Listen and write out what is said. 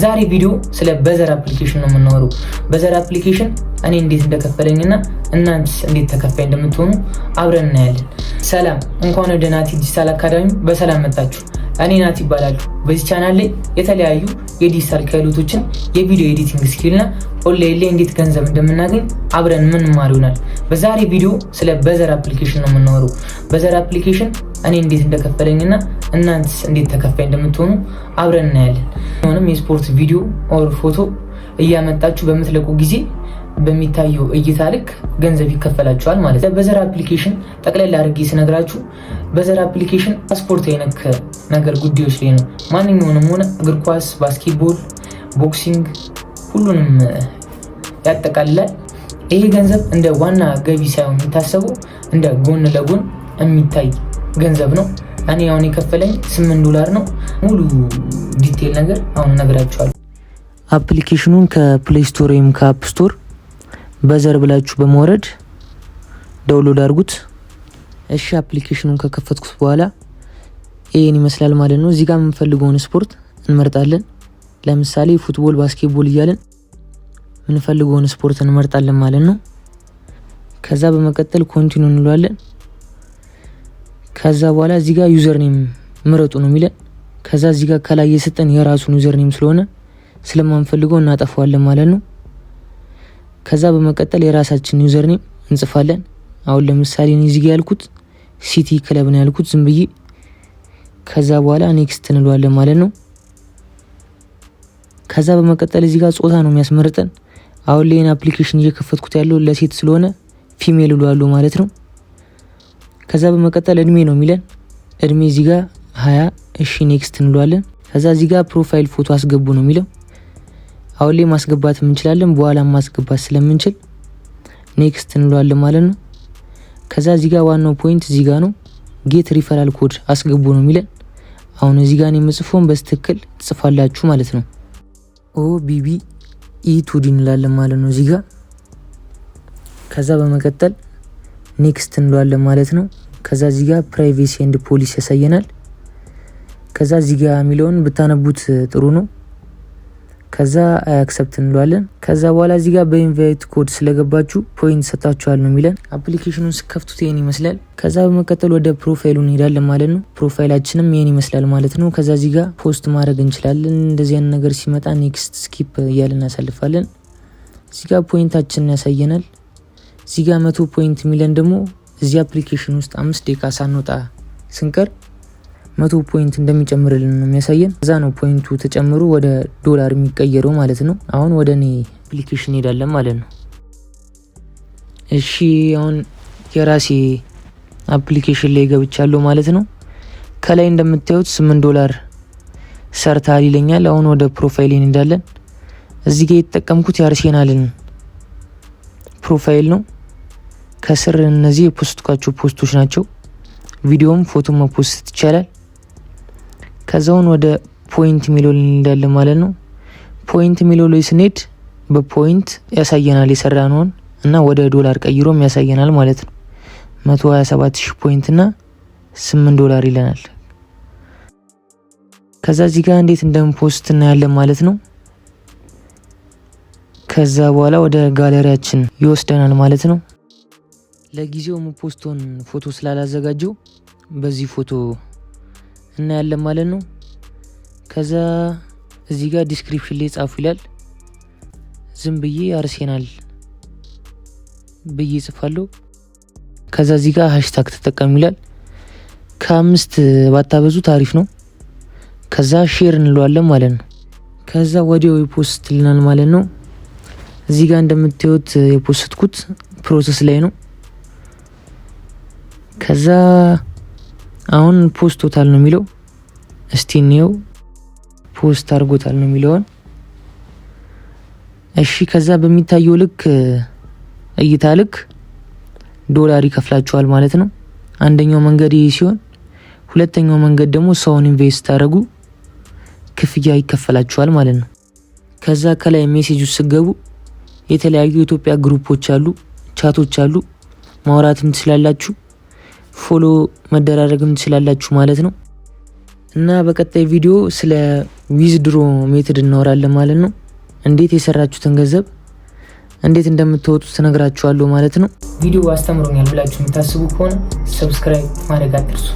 ዛሬ ቪዲዮ ስለ Buzzer application ነው የምናወራው። Buzzer application እኔ እንዴት እንደከፈለኝና እናንተስ እንዴት ተከፋይ እንደምትሆኑ አብረን እናያለን። ሰላም፣ እንኳን ወደ ናቲ ዲጂታል አካዳሚ በሰላም መጣችሁ። እኔ ናቲ እባላለሁ። በዚህ ቻናል ላይ የተለያዩ የዲጂታል ክህሎቶችን፣ የ video editing skill እና ኦንላይን ላይ እንዴት ገንዘብ እንደምናገኝ አብረን ምንማር ይሆናል። በዛሬ ቪዲዮ ስለ Buzzer application ነው የምናወራው። Buzzer application እኔ እንዴት እንደከፈለኝና እናንተስ እንዴት ተከፋይ እንደምትሆኑ አብረን እናያለን። ሆንም የስፖርት ቪዲዮ or ፎቶ እያመጣችሁ በምትለቁ ጊዜ በሚታየው እይታ ልክ ገንዘብ ይከፈላችኋል ማለት ነው። Buzzer application ጠቅለል አድርጌ ስነግራችሁ Buzzer application ስፖርት የነክ ነገር ጉዳዮች ላይ ነው። ማንኛውንም ሆነ እግር ኳስ፣ basketball፣ boxing ሁሉንም ያጠቃልላል። ይሄ ገንዘብ እንደ ዋና ገቢ ሳይሆን የሚታሰበው እንደ ጎን ለጎን የሚታይ ገንዘብ ነው። እኔ አሁን የከፈለኝ 8 ዶላር ነው። ሙሉ detail ነገር አሁን እነግራችኋለሁ። Application ኑን ከ Play Store ወይም ከ App Store Buzzer ብላችሁ በመውረድ download አድርጉት። እሺ፣ application ኑን ከከፈትኩት በኋላ ይህን ይመስላል ማለት ነው። እዚህ ጋር የምንፈልገውን ስፖርት እንመርጣለን። ለምሳሌ football፣ basketball እያለን የምንፈልገውን ስፖርት እንመርጣለን ማለት ነው። ከዛ በመቀጠል continue እንለዋለን። ከዛ በኋላ እዚህ ጋር username ምረጡ ነው የሚለን። ከዛ እዚህ ጋር ከላይ የሰጠን የራሱን username ስለሆነ ስለማንፈልገው እናጠፋዋለን ማለት ነው። ከዛ በመቀጠል የራሳችን username እንጽፋለን። አሁን ለምሳሌ እኔ እዚህ ጋር ያልኩት City Club ነው ያልኩት ዝም ብዬ። ከዛ በኋላ next እንለዋለን ማለት ነው። ከዛ በመቀጠል እዚህ ጋር ጾታ ነው የሚያስመርጠን። አሁን ላይ application እየከፈትኩት ያለው ለሴት ስለሆነ female እለዋለሁ ማለት ነው። ከዛ በመቀጠል እድሜ ነው የሚለን። እድሜ እዚህ ጋር 20፣ እሺ next እንለዋለን። ከዛ እዚህ ጋር profile ፎቶ አስገቡ ነው የሚለው። አሁን ላይ ማስገባት እንችላለን፣ በኋላ ማስገባት ስለምንችል next እንለዋለን ማለት ነው። ከዛ እዚህ ጋር ዋናው point እዚህ ጋር ነው። Get referral code አስገቡ ነው የሚለን። አሁን እዚህ ጋር የምጽፈውን በትክክል ትጽፋላችሁ ማለት ነው። OBBE 2D እንላለን ማለት ነው እዚህ ጋር። ከዛ በመቀጠል next እንለዋለን ማለት ነው። ከዛ እዚህ ጋር privacy and policy ያሳየናል። ከዛ እዚህ ጋር የሚለውን ብታነቡት ጥሩ ነው። ከዛ accept እንለዋለን። ከዛ በኋላ እዚህ ጋር በ invite code ስለገባችሁ point ሰጣችኋል ነው የሚለን። Application ኑን ስከፍቱት ይሄን ይመስላል። ከዛ በመቀጠል ወደ profile ኡ እንሄዳለን ማለት ነው። Profile ኣችንም ይሄን ይመስላል ማለት ነው። ከዛ እዚህ ጋር post ማድረግ እንችላለን። እንደዚህ አይነት ነገር ሲመጣ next፣ skip እያልን እናሳልፋለን። እዚህ ጋር point ኣችንን ያሳየናል። እዚህ ጋር 100 point የሚለን ደግሞ እዚህ application ውስጥ 5 ደቂቃ ሳንወጣ ስንቀር 100 point እንደሚጨምርልን ነው የሚያሳየን። እዛ ነው point ኡ ተጨምሮ ወደ ዶላር የሚቀየረው ማለት ነው። አሁን ወደ እኔ application እንሄዳለን ማለት ነው። እሺ፣ አሁን የራሴ application ላይ ገብቻለሁ ማለት ነው። ከላይ እንደምታዩት 8 ዶላር ሰርተሃል ይለኛል። አሁን ወደ profile እንሄዳለን። እዚህ ጋር የተጠቀምኩት የአርሴናልን profile ነው። ከስር እነዚህ የ post ኳቸው post ኦች ናቸው። ቪዲዮም ፎቶ መ post ይቻላል። ከዛውን ወደ point የሚለው እንሄዳለን ማለት ነው። Point የሚለው ላይ ስንሄድ በ point ያሳየናል የሰራነውን እና ወደ ዶላር ቀይሮም ያሳየናል ማለት ነው። 127 ሺህ point እና 8 ዶላር ይለናል። ከዛ እዚህ ጋር እንዴት እንደም post እናያለን ማለት ነው። ከዛ በኋላ ወደ ጋለሪያችን ይወስደናል ማለት ነው። ለጊዜው የም post ኦን ፎቶ ስላላዘጋጀው በዚህ ፎቶ እናያለን ማለት ነው። ከዛ እዚህ ጋር description ላይ ጻፉ ይላል። ዝም ብዬ አርሴናል ብዬ ጽፋለሁ። ከዛ እዚህ ጋር hashtag ተጠቀሙ ይላል። ከአምስት ባታበዙት አሪፍ ነው። ከዛ share እንለዋለን ማለት ነው። ከዛ ወዲያው ይ post ልናል ማለት ነው። እዚህ ጋር እንደምታዩት የ post ኩት process ላይ ነው። ከዛ አሁን post ቶታል ነው የሚለው። እስቲ እንየው። Post አድርጎታል ነው የሚለውን። እሺ፣ ከዛ በሚታየው ልክ እይታ ልክ ዶላር ይከፍላችኋል ማለት ነው። አንደኛው መንገድ ይህ ሲሆን ሁለተኛው መንገድ ደግሞ ሰውን invite ስታደርጉ ክፍያ ይከፈላችኋል ማለት ነው። ከዛ ከላይ message ውስጥ ስትገቡ የተለያዩ የኢትዮጵያ group ኦች አሉ፣ ቻቶች አሉ። ማውራትም ትችላላችሁ፣ follow መደራረግም ትችላላችሁ ማለት ነው። እና እና በቀጣይ ቪዲዮ ስለ withdraw method እናወራለን ማለት ነው። እንዴት የሰራችሁትን ገንዘብ እንዴት እንደምታወጡት እነግራችኋለሁ ማለት ነው። ቪዲዮ አስተምሮኛል ብላችሁ የምታስቡ ከሆነ subscribe ማድረግ አትርሱ።